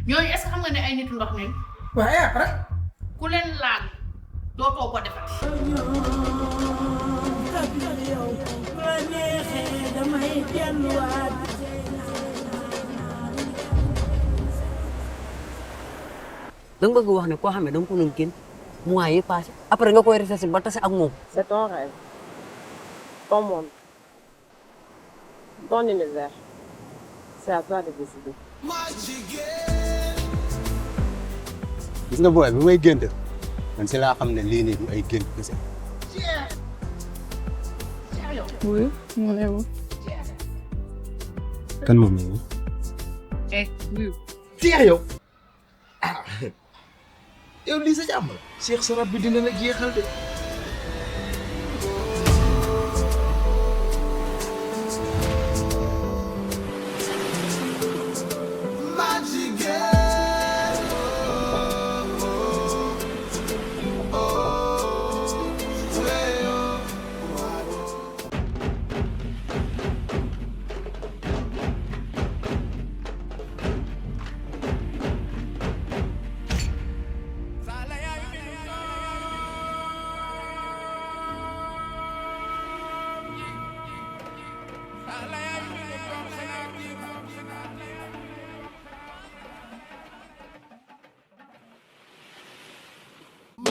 ñooñu est-ce que xam nga ne ay nitu ndox nañ waaye après ku leen laal dootoo ko defati. da nga bëgg wax ne koo xam ne da nga ko doon génn mois yi passé après nga koy recherché ba tase ak moom. C'est ton rêve, ton monde, ton univers. C'est à toi de décider. gis nga booy bi may gént man si laa xam ne lii nii du ay gént kese. Oui, mon amour. kan moom la ñu. Oui. Tia yow ah yow lii sa jàmm la. Cheikh sa rab bi dina la jeexal de.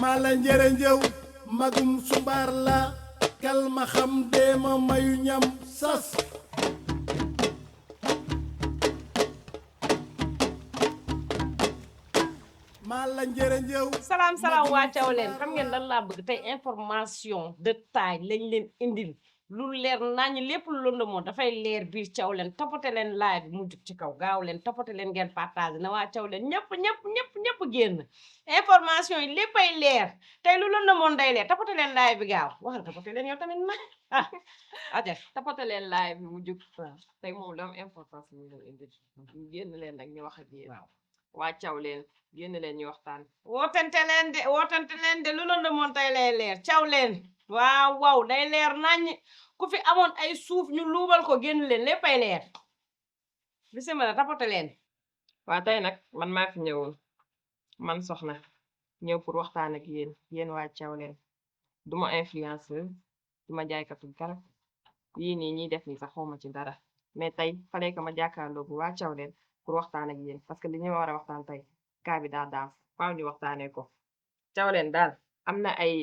mala njëre njëw magum sumbaar la kal ma xam deema mayu ñam sas mala njëre njëw salaam waa Thiawlène xam ngeen lan laa bëgg tey information de taille lañ leen indil lu leer nañ lépp lu lëndëmoon dafay leer biir Thiawlène tapote leen live bi mu jug ci kaw gaaw leen tapote leen ngeen partage na waa Thiawlène ñëpp génn information yi léppay leer tey lu lëndëmoon day leer tapote leen live bi gaaw waxal tapote leen yow tamit nag ah aja tapote leen live bi mu jug tey moom lu am importance ñu leen indil génn leen nag ñu wax ak yéen waa Thiawlène génn leen ñu waxtaan wootante leen de lu lëndëmoon tey lay leer Thiawlène waaw day leer nañ ku fi amoon ay suuf ñu luubal ko génn leen léppay leer bisimila tapote leen waa tey nag man maa fi ñëwoon man soxna ñëw pour waxtaan ak yéen waa Thiawlène duma influenceur duma jaaykatu garab yii nii ñiy def ni sax xawma ci dara mais tey fallait que ma jàkkaarloo bu waa Thiawlène pour waxtaan ak yéen parce que li ñu war a waxtaan tey kaa bi daa daaf faaw ñu waxtaanee ko Thiawlène daal am na ay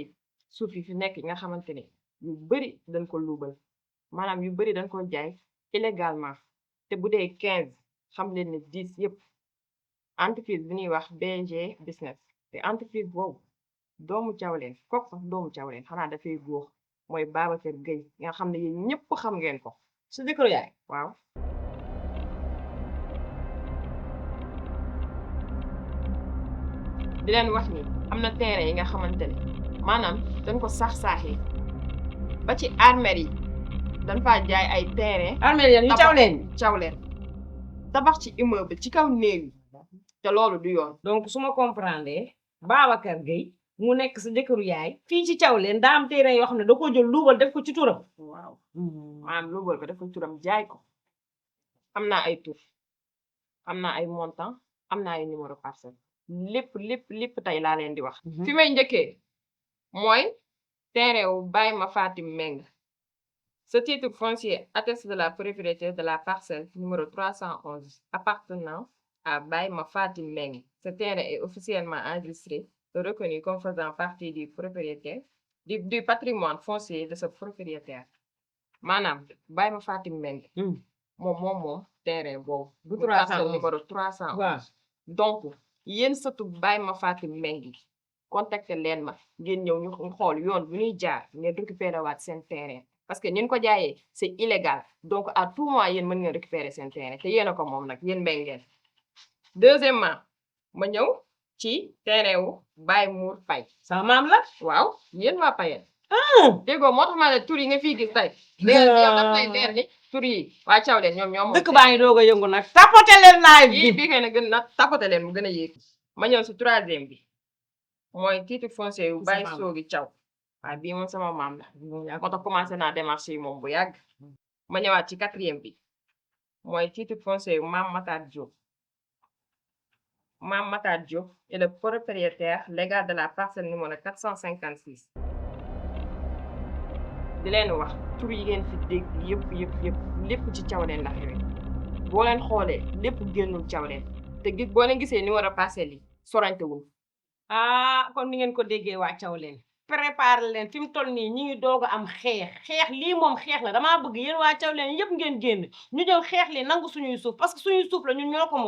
suuf yi fi nekk yi nga xamante ne yu bari dañ ko luubal maanaam yu bari dañ ko jaay illégalement te bu dee 15 xam leen ne 10 yëpp entreprise bi ñuy wax BG business te entreprise boobu doomu Thiawlène kooku sax doomu Thiawlène xanaa dafay góor mooy Babacar Gueye nga xam ne yéen ñëpp xam ngeen ko su jëkkëru yaay waaw di leen wax ni am na terrain yi nga xamante ne maanaam dañ ko sax-saaxee ba ci armère yi dañ faa jaay ay terrain armée yéen ñu Thiawlène tabax ci immeuble ci kaw néeg yi te loolu du yoon donc su ma comprendre Babacar Gueye mu nekk sa jëkkëru yaay fii ci Thiawlène daa am terrain yoo xam ne da ko jël luubal def ko ci turam waaw maanaam luubal ko def ko ci turam jaay ko am naa ay tur am naa ay montant am naa ay numéro parcelle lépp tey laa leen di wax fi may njëkkee mooy terrain wu Baye Ma Fatim Meng ce titre foncier atteste de la propriété de la parcelle numéro 311 appartenant à Baye Ma Fatim Meng. Ce terrain est officiellement enregistré et reconnu comme faisant partie du propriétaire du patrimoine foncier de ce propriétaire maanaam Baye Ma Fatim Meng moom terrain boobu bu parcelle numéro 311 waaw donc yéen sëtu Baye Ma Fatim Meng gi contacté leen ma ngeen ñëw ñu xool yoon bu ñuy jaar ngeen récupérer waat seen terrain parce que ñun ko jaayee c'est illégal donc à tout moment yéen mën ngeen récupérer seen terrain te yéen a ko moom nag yéen mbéy ngeen deuxièmement ma ñëw ci terrain wu Baye Mour Faye sama maam la waaw yéen waa Payeen déggoo moo tax ma ne tur yi nga fii gis tey yow daf lay leer ni tur yi waa Thiawlène ñoom dëkk baa ngi doog a yëngu nag tapote leen live yi bii xëy na gën na tapote leen mu gën a yéeg ma ñëw si troisième bi mooy titre foncier yu Baye Soogi Thiaw waaye bii moom sama maam la moo tax commencé naa démarche yi moom bu yàgg ma ñëwaat ci quatrième bi mooy titre foncier yu Mame Matar Diop Mam Matar Diop est le propriétaire légal de la parcelle numéro 456. di leen wax tur yi ngeen fi dégg yëpp lépp ci Thiawlène la xewee boo leen xoolee lépp génnul Thiawlène te gis boo leen gisee numéro parcelle yi sorantewul. ah kon ni ngeen ko déggee waa Thiawlène préparé leen fi mu toll nii ñi ngi doog a am xeex lii moom xeex la damaa bëgg yéen waa Thiawlène yëpp ngeen génn ñu ñëw xeex li nangu suñuy suuf parce que suñuy suuf la ñun ñoo ko moom.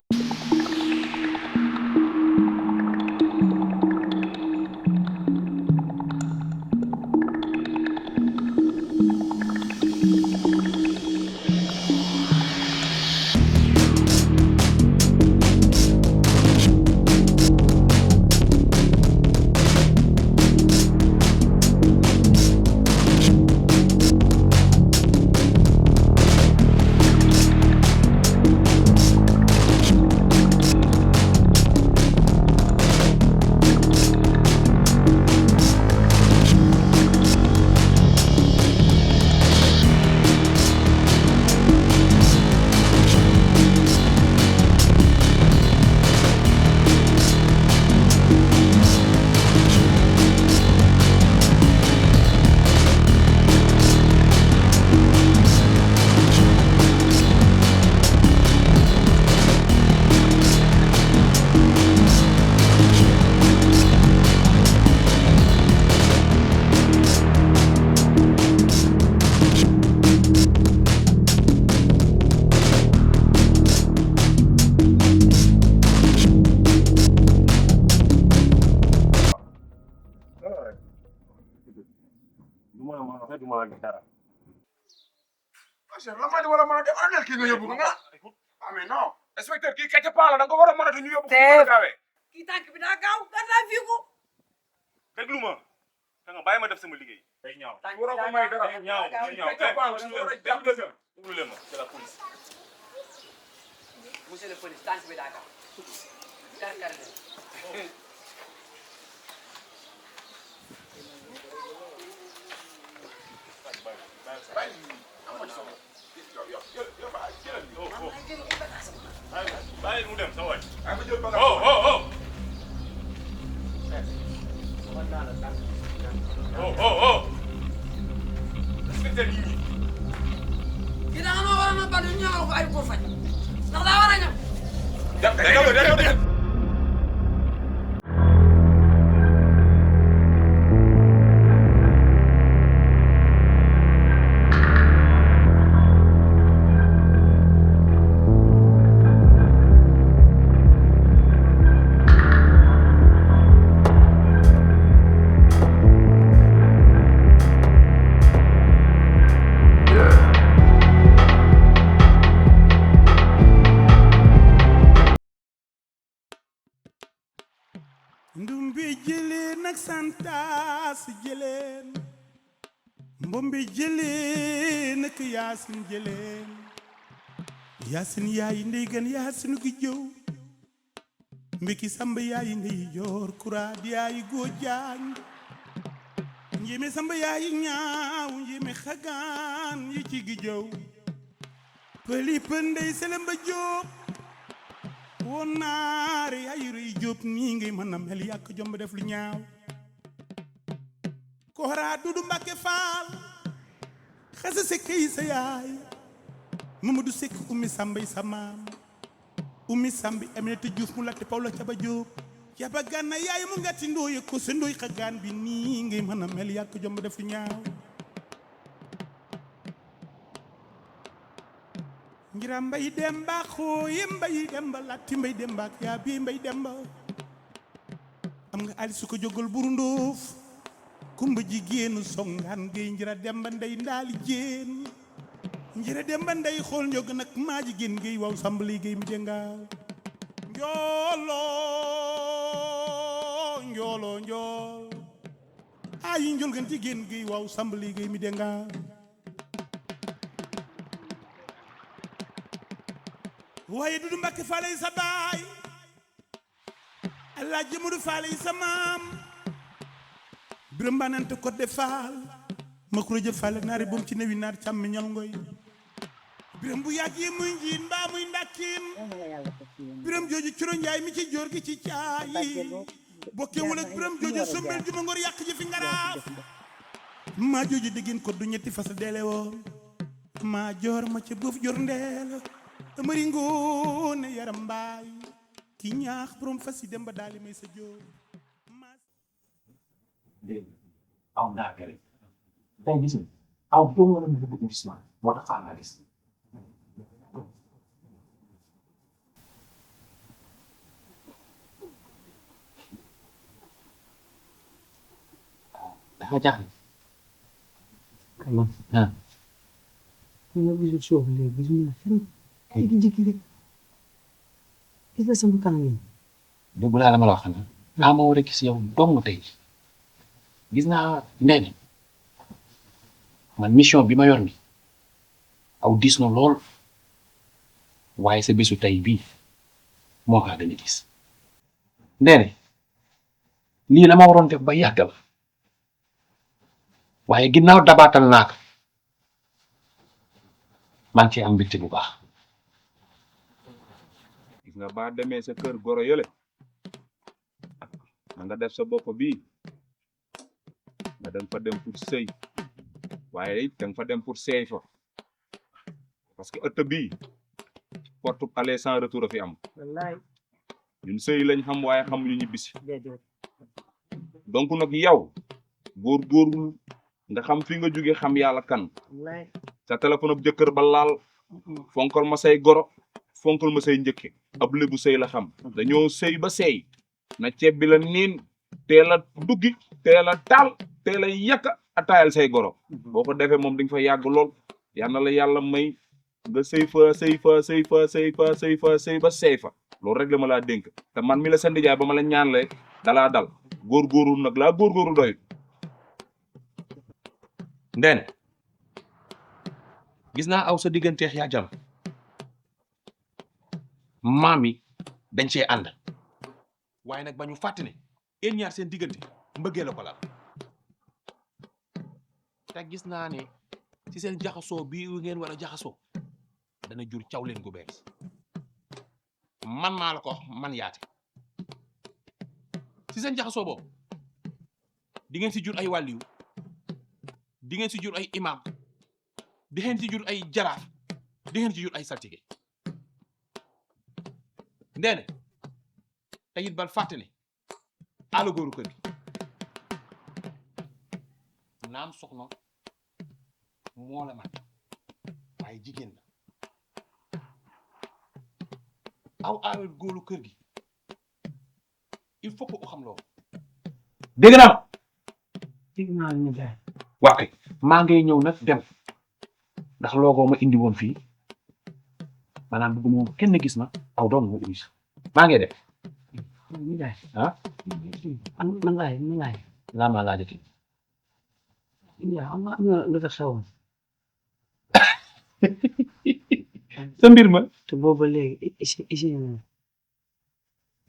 Cheikh lan maa di war a mën a def ana kii nga yóbbu ko nga ah mais non inspecteur kii kàcce paa la da nga ko war a mën a ñu yóbbu ko mu gaawee kii tànk bi daa gaaw gàttal fii ko. déglu ma da nga bàyyi ma def sama liggéey. day ñaaw waroo ko may dara day ñaaw day ñaaw kàcce paa la ñu war a jàpp la déglu leen ma c'est la police. monsieur le police tànk bi daa gaaw jàkkaar leen bàyyi mu dem sa waay. respecté nit ñi. kii da nga noo waroon a ba ñu ñaawal ko ay ko faj ndax daa war a ñëw. ndumbi jëleen ak santaas jëleen mbombi jëleen ak yaasin jëleen yaasin yaayi ndey gën yaasin gu jëw mbiki samba yaayi ndey joor kuraad yaayi goo jaañ njéeme samba yaayi ñaaw njéeme xagaan yi ci gi jëw pëli pëndey selamba jóob woon naare ay rëy jóob nii ngay mën a mel yàq jomb def lu ñaaw koora dudu mbàkke faal xasa sekk yi sa yaay Mamadou Sekk ummi sambay sa maam ummi sambi Aminata Juuf mu latte Pawla caba jóob caba gànna yaay mu ngatti ndooye ko sa ndooy xagaan bi nii ngay mën a mel yàq jomb def lu ñaaw ngira mbay demba xooye mbay demba latti mbay demba ak yaa bii mbay demba am nga ali su ko jógal burundoof kumba jigéenu songaan gay njira demba ndey ndaali jéen njira demba ndey xool njog nag maa jigéen gay waw sambali gay mi denga njoolo njool ayi njol gan jigéen gay waw sambali gay mi denga waaye dudu mbàkke faale yi sa baay allah jëmuru faale yi sa maam biram banante ko de faal makuro jë faale naari boom ci newi naar càmmi ñal ngoy biram bu yàgg yi muy njiin mbaa muy ndàkkiin biram jooju curo njaay mi ci jóor gi ci caayi bokkewul ak biram jooju sombel juma ngor yàq ji fi ngaraaf maa jooju diggin ko du ñetti fas deele woon maa joor ma ca buuf jor ndeel amari ngoone yaram mbaay ki ñaax borom fas yi dem ba daali may sa jóor dégg aw naa gërëm tey gis nga aw doo nga doon bëgg investissement moo tax faa gis dafa jaaxle Kama ah nga gisul suuf léegi gis nga fenn ay gi jikki rek gis nga sama kanam yi dégg laa la ma la wax na daa ma war a gis yow dong tey gis naa ndene man mission bi ma yor ni aw diis na lool waaye sa bésu tey bii moo kaa gën a diis ndene lii la ma waroon def ba yàgg la waaye ginnaaw dabaatal naa ko maa ngi ciy am mbégte bu baax. gis nga baa demee sa kër goro yële na nga def sa bopp bii nga dem fa dem pour sëy waaye it danga fa dem pour seey fa parce que ëtt bii porte aller sans retour a fi am wallaay ñun sëy lañ xam waaye xamuñu ñibbisi donc nag yow góorgóorlu nga xam fi nga jóge xam yàlla kan wallaay sa téléphone ab jëkkër ba laal fonkal ma say goro fonkal ma say njëkke ab lébu sëy la xam dañoo sëy ba seey na ceeb bi la niin teel a duggi teel a taal teel a yàkka ataayal say goro boo ko defee moom di nga fa yàgg lool yal na la yàlla may nga sëy fa sëy fa sëy fa sëy fa sëy fa sëy ba seey fa loolu rek la ma laa dénk te man mi la sa ndijaay ba ma la ñaanle dalaa dal góorgóorlu nag laa góorgóorlu doy ndene gis naa aw sa digganteex yaa jam maam yi dañ cee ànd waaye nag ba ñu fàtte ne yéen ñaar seen diggante mbëggee la ko laal te gis naa ne ci seen jaxasoo bii ngeen war a jaxasoo dana jur caw leen gu bees man maa la ko wax man yaate ci seen jaxasoo boobu di ngeen si jur ay wàlliyu di ngeen si jur ay imam di ngeen si jur ay jaraaf di ngeen si jur ay saltige ndeene te it bal fàtte ne àll góoru kër gi naam soxna moo la mat waaye jigéen la aw àll góoru kër gi il faut que u xam loolu dégg naa dégg naa ñu jaay waa kay maa ngay ñëw nag dem ndax loogoo ma indi woon fii maanaam bëgg moom kenn gis ma aw doom ma indi maa ngi def ñu jaay ah man laay laa maa laajati yaa am na lu tax sawoon sa mbir ma te booba léegi isi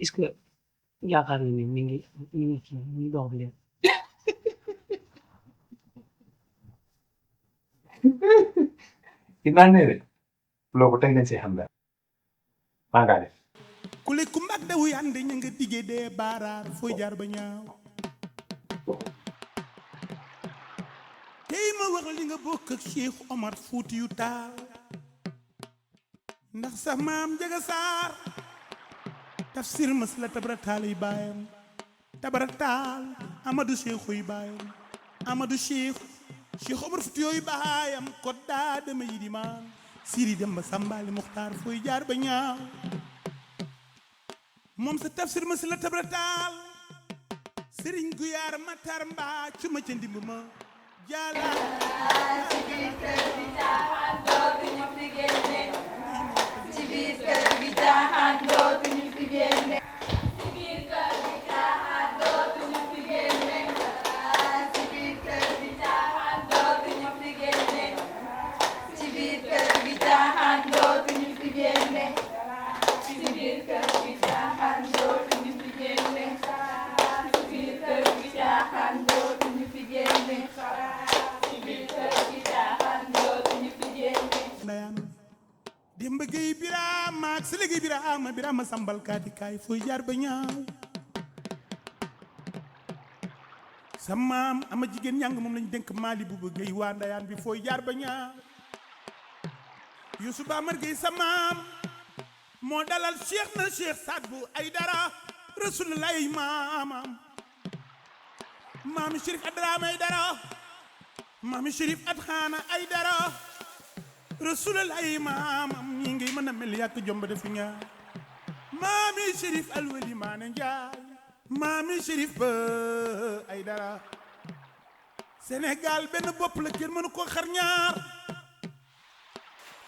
est-ce que yaakaar na ni mi ngi dox bi leen dinaa ne de loolu tey nañ see xam dara maa ngaa def kule ku mag dawu yande ña nga digge dee baaraar fooy jaar ba ñaaw tey ma wax li nga bokk ak Cheikh Omar Fuuti yu Taal ndax sa maam Njaga Saar tafsir mas la tabara taal yi baayam tabara taal Amadou Cheikh yi baayam Amadou Cheikh Omar Fuuti yooyu baayam ko daa dama yi di maan siri dem ba Sambali Muxtaar fooy jaar ba ñaaw moom sa tafsir ma si la tabara taal sëriñ Guyaar Matar Mbaa cu ma ca ndimb ma jaala ci biir kër gi caaxaan dootuñu fi génne ci biir kër gi caaxaan dootuñu fi génne ci biir kër gi caaxaan dootuñu fi génne ci biir kër gi caaxaan dootuñu fi génne ci biir kër gi caaxaan dootuñu fi génne ci biir kër gi caaxaan dootuñu fi génne ci biir kër gi caaxaan dootuñu fi génne ndayaan Birama ak si léegi Birama sambal kaati kaay fooy jaar ba ñaaw sa maam ama jigéen ñàng moom lañ dénk Mali bu bëggee waa ndayaan bi fooy jaar ba ñaaw Youssou Ba Mar Gueye sa maam moo dalal Cheikh na Cheikh Saad bu Aydara Rasulullah maamam maami Chérif Adrame Aydara maami Chérif Adxaana Aydara Rasulullah maamam ñi ngi mën a mel yàq jomb def nga maami Chérif Alweli Maane Njaay maami Chérif ba Aydara Sénégal benn bopp la kenn mënu ko xar ñaar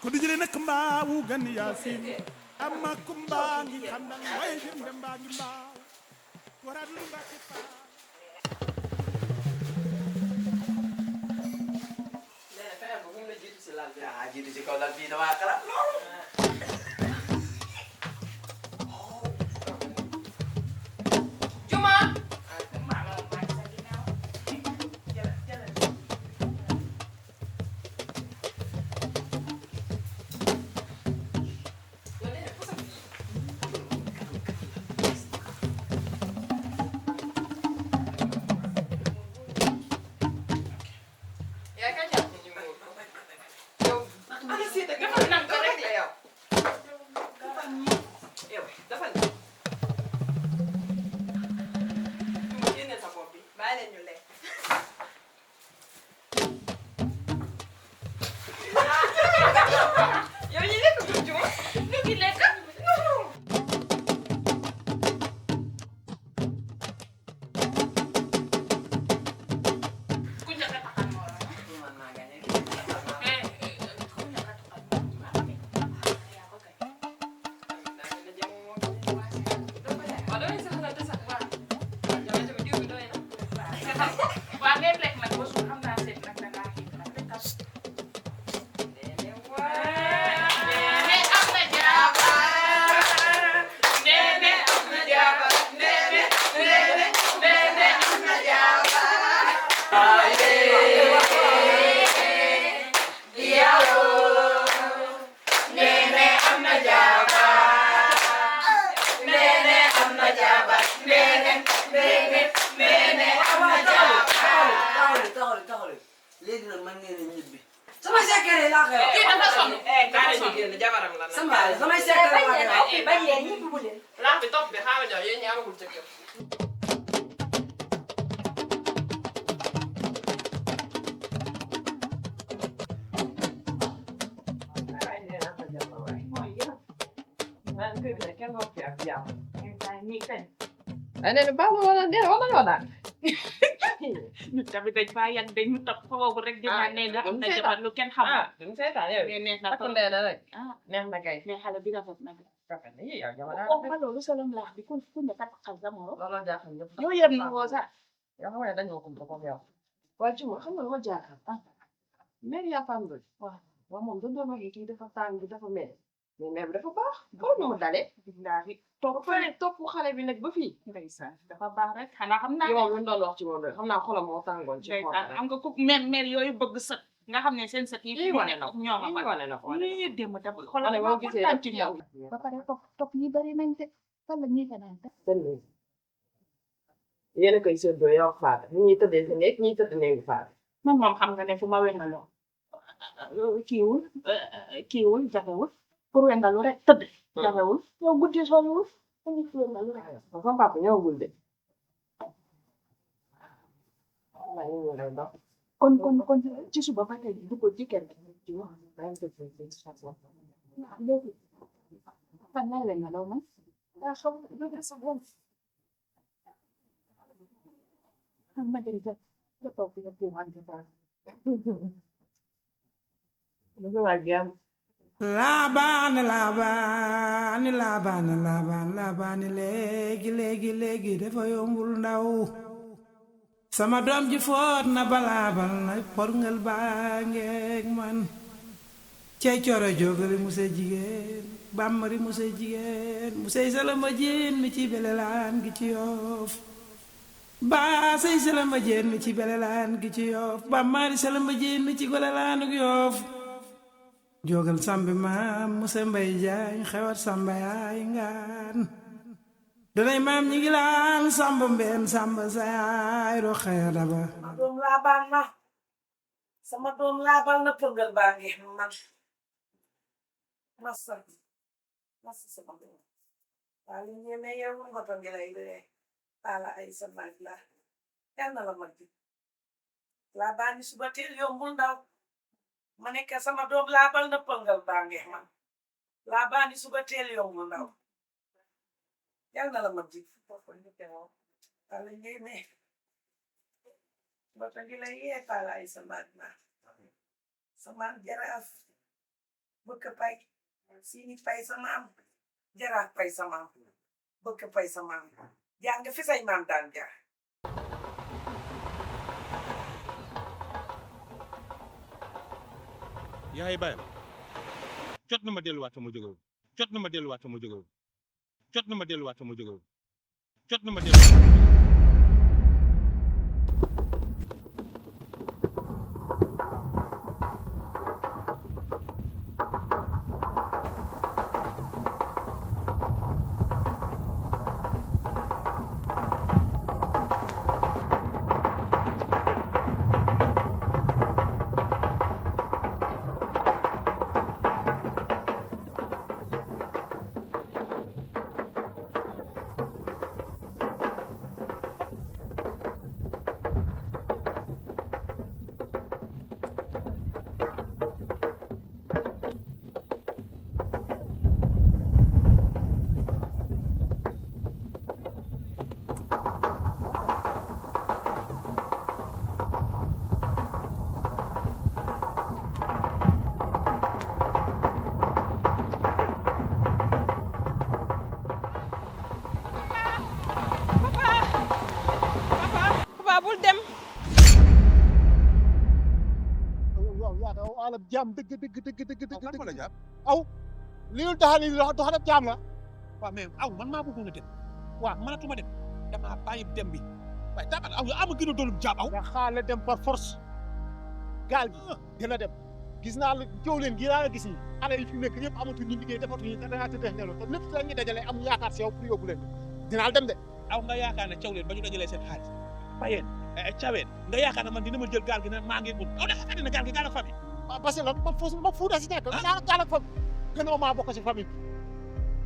ko du jëlee nak mbaawu gan Yaasin amma kumba ngi xandal waaye dem dem baa ngi mbaaw waraat lu mbaa ci faa jiitu ci kaw lal bii damaa xalaat lool. Juma. léegi nag man ngeen a ñibbi. sama secret laa koy wax. kii dafa sonn. kaay ñu génn jabaram la nag. samay secret laa koy wax. bañ leen ñibbi bu leen. laax bi topp bi xaaral jox yéen ñi amagul ca kër. nee na baax na wala nee wala wala. ñu tamit dañ faa yàgg dañ ñu topp foofu rek di naan nee na am na jabar lu kenn xamul. duñ seetaan yow. mais neex na takku ndee na rek. neex na kay. mais xale bi rafet na. rafet na yow jamono oh loolu solom laax bi ku ne ka taxal sa moro. looloo jaaxal ñëpp. yow yem na woo sax. yoo xam ne dañoo ko boppam yow. waa ci ma xam nga lu ma jaaxal. mère yaa fam doy. waaw moom dañ doon wax kii dafa tàng bi dafa mel. mais mère bi dafa baax. xool nu mu dalee. billaahi topp xale bi nag ba fii. ndeysaan dafa baax rek xanaa xam naa. yow moom lu ñu doon wax ci moom rek xam naa xolam moo tàngoon ci xool rek. am nga ku mère yooyu bëgg sët nga xam ne seen sët yi. lii wane na ko ñoo ma lii wane na ko lii démb dafa xoolal wane boo gisee kontaan ci yow. ba pare topp yi bari nañ te fan la ñuy fanaan te. yéen a koy séddoo yow Fatou ni ñuy tëddee sa néeg ñuy tëdd néegu Fatou. man moom xam nga ne fu ma wengaloo kiiwul jafewul pour wengalu rek tëdd jafewul yow guddi soriwul dañu fi wengalu rek. sama papa ñëwagul de. kon ci suba ba tey du ko ci kenn ci wax. léegi fan lay wengaloo man daa xaw a sa bopp. ma dem ca ca toog ci ci wàllu baax. laabaani léegi dafa yombul ndaw sama doom ji foot na balaabal na porngal baa ngeeg man cey coro jogari musey jigéen bàmmari musey jigéen musey salama jéen mi ci belelaan gi ci yoof baa sey salama jéen mi ci belelaan gi ci yoof bàmmari salama jéen mi ci golelaan gi yoof jogal sambi maam musa mbay jaañ xewat samba yaay ngaan danay maam ñi ngi laan samba mbeen samba saay ro xeya daba doom laabaan na sama doom laabal na pëngal baa ngi man masa sama doom waa li ñeme yow ngoto ngi lay dee taala ay sa naaj la yal na la mag bi laabaani suba teel yombul ndaw ma nekk sama doom laabal na pëngal baa ngi man laabaani suba teel yombul ndaw yal na la mag bi taala ñeme ngoto ngi lay yee taala ay sa naaj la sama jaraaf bëkk pay siini pay sama am jaraaf pay sama am bëkk pay sama am jàng fi say maam daan jaar yaay bayam jot na ma delluwaat sama jógewu jot na ma delluwaat sama jógewu jot na ma delluwaat sama jógewu jot na ma delluwaat bul dem ala jam dëgg aw li ñu taxal ni doxal jam la waaw mais aw man maa bëggoon a dem waaw mënatuma dem damaa bàyyi dem bi waaye tabat aw ama gën a doonub jaam aw nga xaale dem par force gaal gi dina dem gis naa la jow leen gi la gis ni xale yi fi nekk ñëpp amatu ñu liggéey defatuñu te dangaa tëddee nelaw te lépp la ñu dajale am yaakaar si yow pour yóbbu leen dinaa dem de aw nga yaakaar ne caw leen ba ñu dajalee seen xaalis payeen caween nga yaakaar ne man dina ma jël gaal gi ne maa ngi ut aw dafa fàtte ne gaal gi gaal ak famille parce que lan ma fuuta si nekk naa gaal ak famille gënoo maa bokk si famille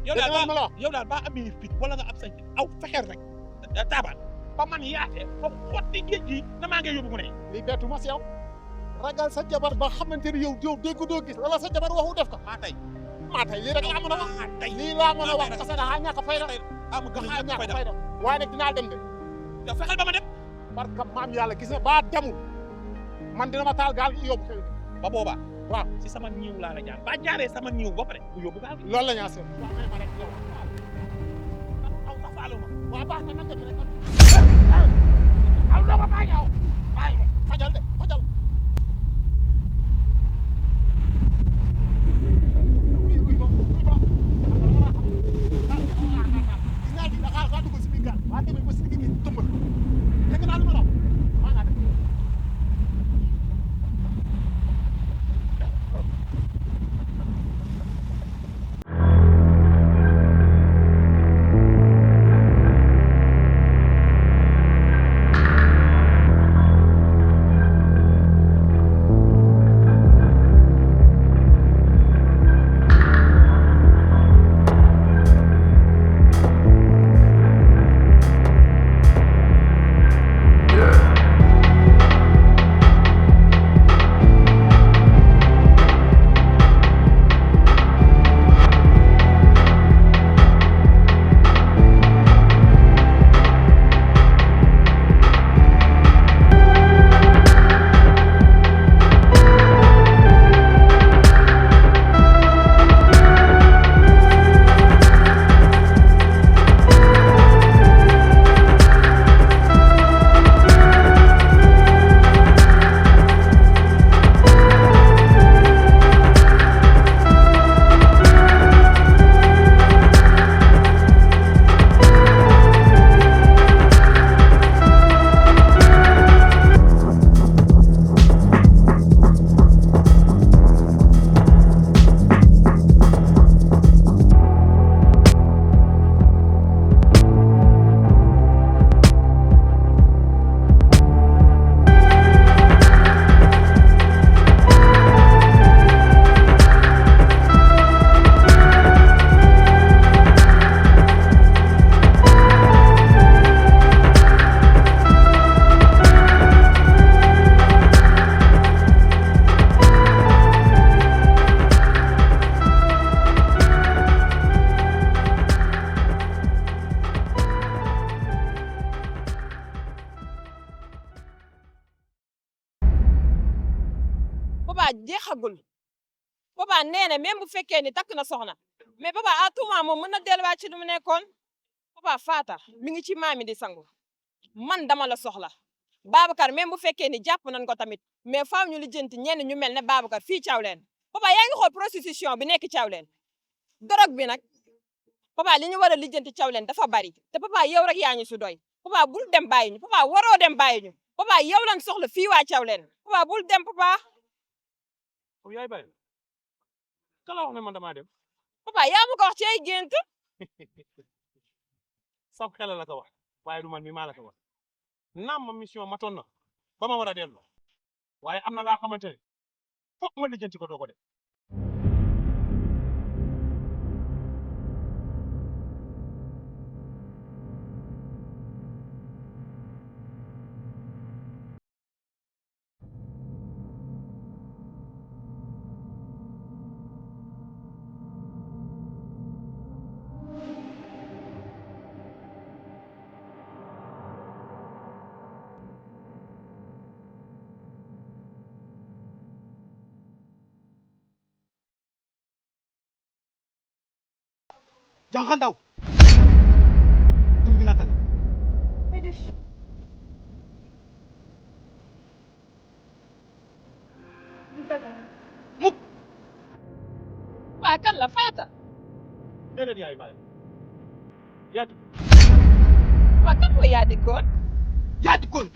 yow daal baa amee fit wala nga am sañ aw fexeel rek taabal ba man yaatee ba xotti géej gi na maa ngi yóbbu mu ne lii bettu ma si yow ragal sa jabar ba xamante ni yow dégg doo gis wala sa jabar waxu def ko maa tey lii rek laa mën a wax lii laa mën a wax parce que daxaa ñàkk fayda daxaa ñàkk fayda waaye nag dinaa dem de yow fexeel ba ma dem parce que maam yàlla gis nga baa demul man dina ma taal gaal gi yóbbu xëy ba boobaa waaw si sama ñiw laa la jaar ba jaaree sama ñiw ba pare bu yóbbu gaal gi loolu la ñaa seet waaw may ma rek yow aw sax faalu ma waaw baax na nag rek aw doo ko bàyyi yow bàyyi fajal de fajal waa demee ba si digg gi tëmbal dégg naa lu ma la wax maa ngaa def jeexagul papa nee na même bu fekkee ni takk na soxna mais papa à tout moment moom mën na delluwaat ci lu mu nekkoon papa Fata mi ngi ci maami di sangu man dama la soxla Babacar même bu fekkee ni jàpp nañ ko tamit mais faaw ñu lijjanti ñenn ñu mel ne Babacar fii Thiawlène papa yaa ngi xool prostitution bi nekk Thiawlène drogue bi nag papa li ñu war a lijjanti Thiawlène dafa bari te papa yow rek yaa ñu su doy papa bul dem bàyyi ñu papa waroo dem bàyyi ñu papa yow lañ soxla fii waa Thiawlène papa bul dem papa. yaay bàyyi kala wax ne man damaa dem. papa yaa ma ko wax ci ay gént. sab xel la ko wax waaye du man mi maa la ko wax naam ma mission matoon na ba ma war a dellu waaye am na laa xamante ne foog ma lijjanti ko doo ko def. Jangan tahu. Tunggu binatang. Muk. Waa kan la Fata. déedéet yaay bàyyi yaa waa kan mooy yaa di koon. Yaa di koon.